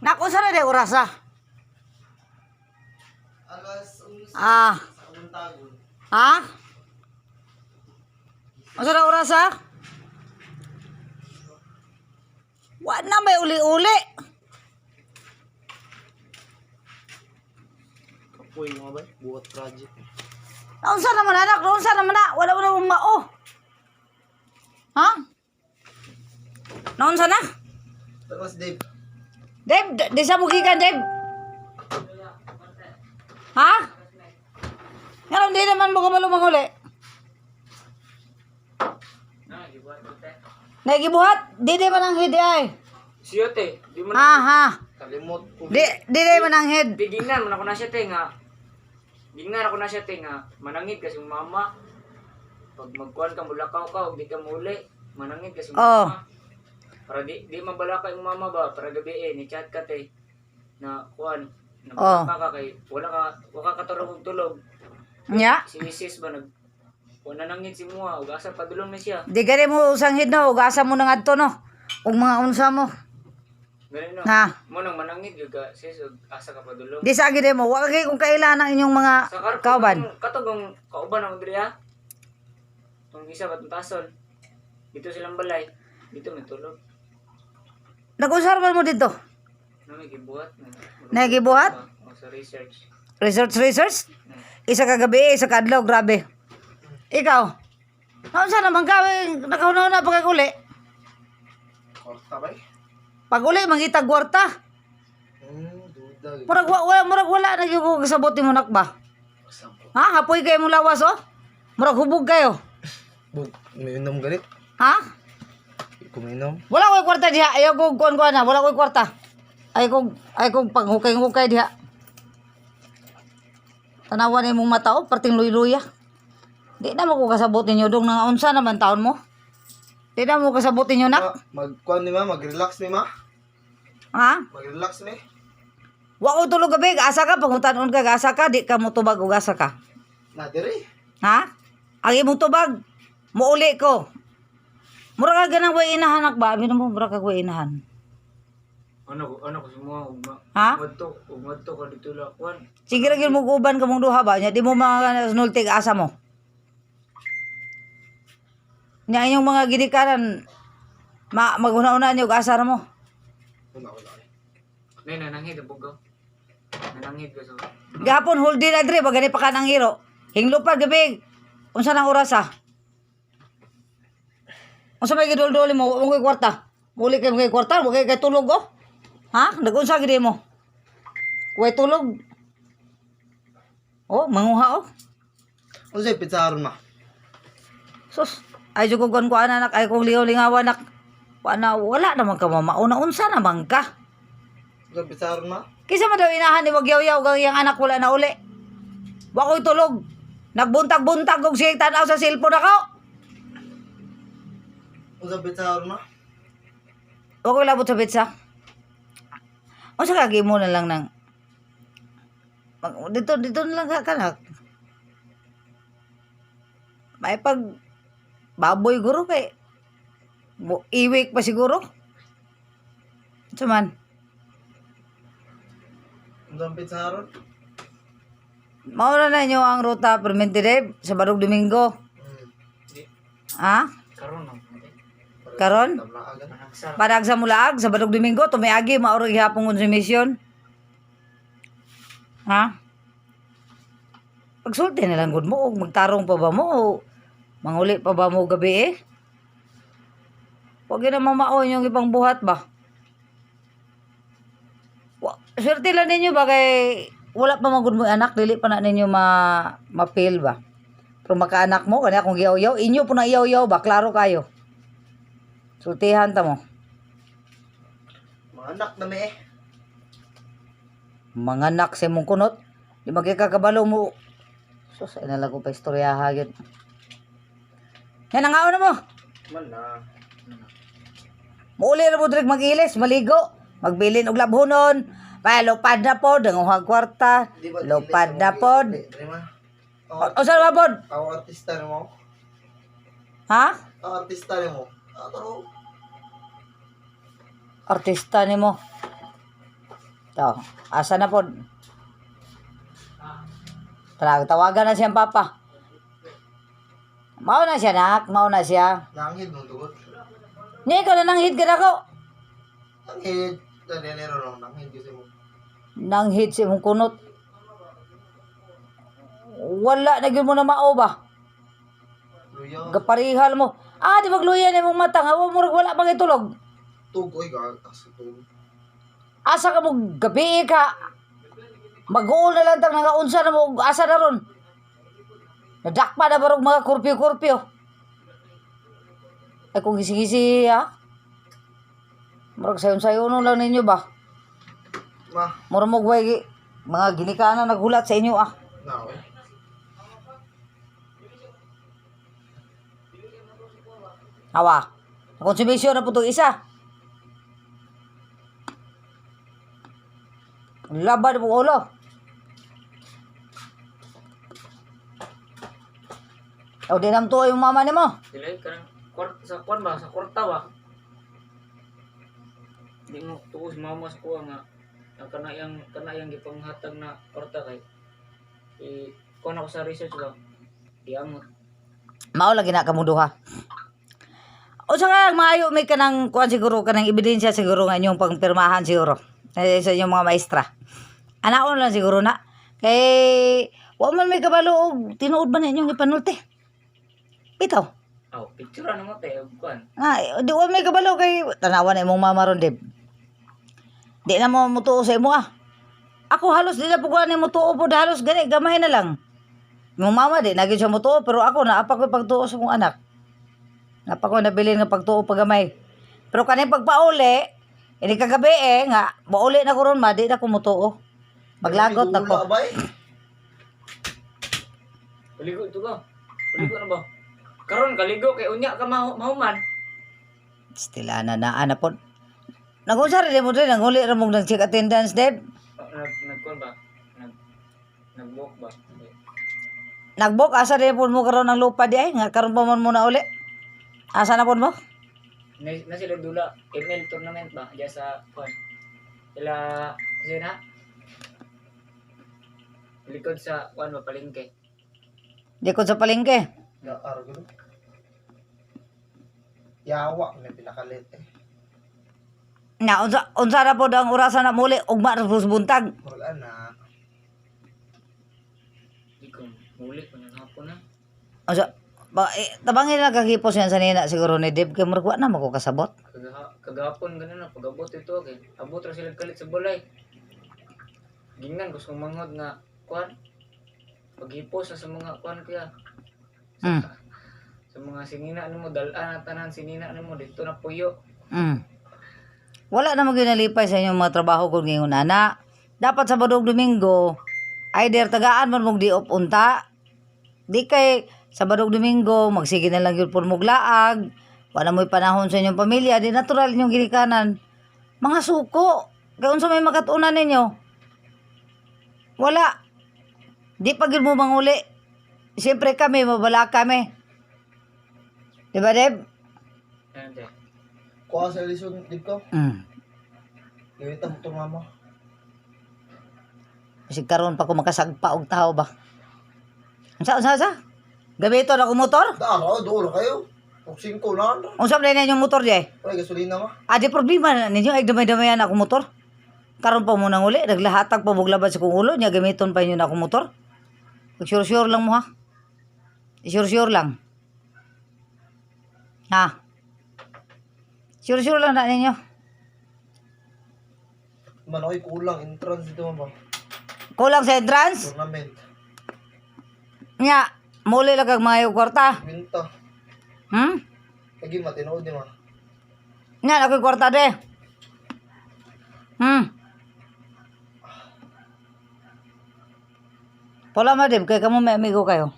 Nak, unsa na di oras ah? Alas 11 sa Untagon. Ha? Unsa na oras ah? Wa na may uli-uli. Kapoy nga ba? Buhat project. Unsa naman, anak? Unsa naman na? Wala mo na mong mao. Ha? Naunsa na? Tapos Dave, Dave, di sa mugikan, Dave. Ha? Ngayon, di naman mo kabalo manguli. Nagibuhat? Di man ang head ay. Siya te, di mo Ha, na. ha. Kalimot ko. Di man ang head. Di gingnan man ako na siya te nga. Gingnan ako na siya te nga manangit kasi mama. Pag magkuan ka mulakaw ka ug di ka muli, manangit kasi mama. Para di mabalaka yung mama ba para gabi eh ni chat ka te na kuan na ka kay wala ka wa ka katulog og tulog. Nya? Si misis ba nag wa nanangit si muha ug asa padulong na siya. Di gani mo usang head no, ug asa mo na ngadto no. Ug mga unsa mo. Ganun no. Ha? Mo nang manangit gyud ka sis ug asa ka padulong. Di sa gid mo, wa kay kung kailan ang inyong mga Sa karpo, kauban. Katong kauban ang diri ah. Tong isa batong tason. Dito silang balay. Dito may tulog. Nag-usar man mo dito? No, may gibuhat. Nagibuhat? Oh, sa research. Research, research? Isa ka gabi, isa ka adlaw, grabe. Ikaw? Naunsa naman ka, eh, nakauna-una pa kag uli. Korta ba eh? Pag uli, mangitag kwarta. Duda. Murag, wala, murag wala na gyud ko kasabot ni mo ba? Sabot. Ha? Hapoy kayo mong lawas, oh? Murag hubog kayo. Bug, umiinom ganit. Ha? Kuminom. Wala ko'y kwarta diha. Ayaw ko kuan kuan na. Wala ko'y kwarta. Ay ko paghukay-hukay diha. Tanawan ni mong mata, oh, parting luy-luya. Di na mo ko kasabot ninyo dong nang unsa naman taon mo. Di na mo kasabot ninyo nak. Ma, magkuan ni ma, mag-relax ni ma. Ha? Mag-relax ni. Wa ko tulog gabi, asa ka pangutanon ka, asa ka di ka mo tubag og asa ka. Na diri. Ha? Ang imong tubag, muuli ko. Mura ka ganang way inahanak ba? Abi mo mura ka way inahan. Ano ko sumuha ug ma. Ha? Ngadto ug ngadto ka dito la kuan. Sige ra gyud mo uban kamong duha ba nya di mo mga nultig asa mo. Nya inyong mga gidikanan ma maghuna-una niyo og asa ra mo. Wala wala. Eh. Nay nanangit ang bugaw. Nanangit ka sa. Gahapon whole day na dre ba gani pa ka nang hero. Hinglo pa gabi. Unsa nang oras ah? Unsa may gidulduli mo? Wa mo ko'y kwarta. Muli kay mo kay kwarta, wa kay tulog oh. Ha? Nagunsa gid mo? Way tulog. Oh, manguha oh. Unsay pizza aron ma? Sus, ay jud ko kuan kuan anak, ay kong lingaw-lingawan anak. Wala, wala naman ka mama. Una unsa naman ka. Unsay pizza aron ma? Kisa man daw inahan ni wagyaw-yaw gang iyang anak wala na uli. Wa ko'y tulog. Nagbuntag-buntag og siyang tanaw sa cellphone ako. Unsay pizza aron ma? Wa ko'y labot sa pizza. Unsa ka mo na lang nang dito dito na lang ka kanak. May pag baboy guro kay mo iwik pa siguro. Unsa man? Unsay pizza aron? Mauna na inyo ang ruta permente Dave sa Barog Domingo. Ha? Karon no. Karon? Tamlaagan. Managsara. Parag sa mulaag sa Barog Domingo tumiagi mauro gihapon konsumisyon. Ha? Pagsulti na lang gud mo og magtarong pa ba mo o manguli pa ba mo gabi eh? Huwag yun na mamaon yung ibang buhat ba? Swerte lang ninyo ba kay wala pa magud mo anak, dili pa na ninyo ma ma-feel ba? Pero makaanak mo, kanya kung giyaw-yaw, inyo po na iyaw-yaw ba? Klaro kayo. Sultihan ta mo. Mga anak na me eh. Manganak sa imong kunot. Di magkakabalo mo. Sus, ay nalago pa istorya ha gyud. Yan ang na mo. Man na. Muuli na mo direk magilis, maligo, magbilin og labhonon. Pa lupad na pod ang uhag kwarta. Di ba Lupad na pod. Dili ma. O sa ba pod? Ako artista nimo. Ha? Ako artista nimo. Ah, taro. Artista nimo. To, asa na pod? Tara, tawagan na siyang papa. Mao na siya, nak. Mao na siya. Nanghid mo dugot. Ni ka na nanghid ka na ko. Nanghid. Dali ro nanghid kasi mo. Nanghid si imong kunot. Wala na gyud mo na mao ba? Luya. Gaparihal mo. Ah, di magluya na imong mata nga. Wa murag wala pang itulog. Tug oy ga asa tug. Asa ka mo gabi ka. Mag-uol na lang tang nangaunsa na mo ug asa na ron. Nadakpa na barog mga kurpyo-kurpyo. Ay kung gisi-gisi ha. Murag sayon-sayon lang ninyo ba? Ma. Murag mo way mga ginikanan naghulat sa inyo ah. Na oy. Awa. Konsumisyon na po itong isa. Laban mo ulo. O di nam tuo yung mama nimo. Dili kanang kwart sa kwan ba sa kwarta ba. Di mo tuos mama sa kuha nga ang kanayang gipanghatag na kwarta kay i kuan ako sa research ba. Diamot. Mao lagi na kamo duha. O sa kaya maayo may kanang kuan siguro kanang ebidensya siguro nga inyong pangpirmahan siguro. Eh, sa inyong mga maestra. Anaon lang siguro na. Kay wa man may kabalo og tinuod ba na inyong ipanulti. Bitaw. Aw, picture ano mo te og kuan. Ah, di wa may kabalo kay tanawan na imong mama ron, Deb. Di na mo mutuo sa imo ah. Ako halos di na po ni mutuo po halos gani gamay na lang. Imong mama di na gyud siya mutuo pero ako naapa ko pagtuo sa akong anak. Napa ko nabilin nga pagtuo pa gamay. Pero kaning pagpauli, ini kagabi eh nga mauli na ko ron ma di na ko mutuo. Maglagot na ko. Dula, bay. Kaligo ito ka. Kaligo na ba? Karon kaligo kay unya ka mahuman. Stila na naa na po. Nagunsa rin mo din, nanguli ra mong nag-check attendance, Deb. Nag nagkuan ba? Nag nag-walk ba? Nagbok asa rin po mo karon ang lupa di ay nga karon pa man mo na uli. Asa na po mo? Na sila dula ML tournament ba diya sa kuan. Sila sila na likod sa kuan ba palengke. Di ko sa palengke. Ya ar gud. Yawa may pinakalit eh. Na unsa unsa na po ang orasan na muli ugma ra po sa buntag. Murag ana. Di ko muli ko nang hapon na. Unsa ba eh, tabangin lang kagipos yan sa nina siguro ni Deb kay murag wa na mo ko kasabot. Kagahapon ganun na pag-abot ito kay abot ra sila kalit sa balay. Gingnan gusto kong manghod nga kuan. Paghipos na sa mga kuan kuya. Sa mga sinina nimo dal-an na tanan sinina nimo dito na puyo. Wala na magyud nalipay sa inyong mga trabaho kung ngingon ana. Dapat sa Sabado ug Domingo either tagaan man mong di off unta. Di kay Sabado ug Domingo magsige na lang gyud pud mog laag. Wala mo'y panahon sa inyong pamilya, di natural inyong ginikanan. Mga suko, kay unsa may makatunan ninyo? Wala. Di pa gyud mo manguli. Siyempre kami, mabala kami. Di ba, Deb? Ano te? Kuha sa Elison dib ko. Gawin mo to mama. Kasi karon pa ko makasagpa og tao ba. Unsa unsa unsa? Gamiton ako motor? Dara, dulo kayo. Og 5 na. Ano? Unsa man inyong motor di? Wala gasolina ma. Ah, di problema na ninyo ay damay-damayan ako motor. Karon pa mo nang uli, naglahatag pa mong sa kong ulo nya gamiton pa inyo na akong motor. Sure-sure lang mo ha. Sure-sure lang. Ha? Sure-sure lang na ninyo. Man ako'y kulang entrance dito ma. Kulang sa entrance? Tournament. Nya, muli lang kag mga kwarta. Winta. Lagi matinood di ma. Nya, ako'y kwarta de. Paula ma, Deb, kay kamo may amigo kayo.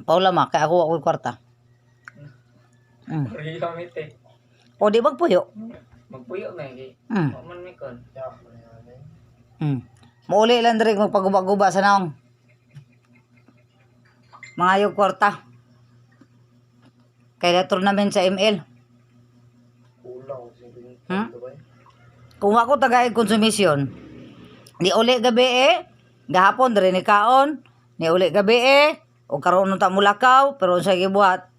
Paula ma, kay ako ako'y kwarta. Riya mi te. O di magpuyo. Magpuyo na kay. Wa man mi kon. Ya, man yan. Mauli lang diri magpaguba-guba sa naong. Mga yung kwarta. Kay na tournament sa ML. Kulang og 50. Dubai. Kung ako tagay konsumisyon, ni uli gabi eh, gahapon diri ni kaon, ni uli gabi eh, o karon unta mulakaw, pero unsa gibuhat?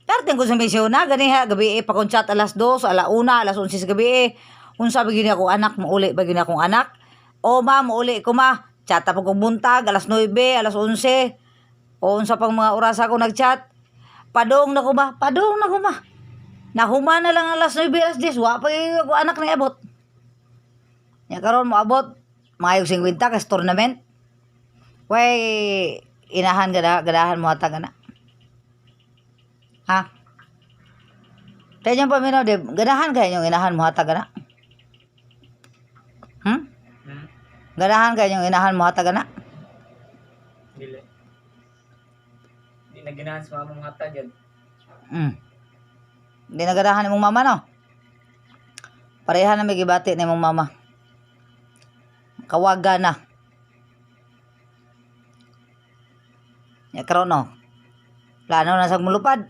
Perting konsumisyon na ganiha gabi eh pa kong chat alas 2, ala 1, alas 11 sa gabi eh. Unsa ba gyud ni ako anak, muuli ba gyud ni akong anak? O ma, muuli ko ma. Chat pa kong buntag alas 9, alas 11. O unsa pang mga oras ako nagchat. Padong na ko ba? Padong na ko ma. Nahuma na lang alas 9, alas 10. Wa pa gyud ako anak ni abot. Nya karon moabot maayog 50 kas tournament. Way inahan gada gadahan mo hatag ana. Ha? Tayo niyang paminaw, Deb. Ganahan kayo yung inahan mo hatag ana? Hmm? Ganahan kayo yung inahan mo hatag ana? Dili. Di na ganahan sa mama mga hatag yan. Hindi na ganahan imong mama, no? Pareha na may gibati na imong mama. Kawaga na. Ya karon no. Plano na sa mulupad.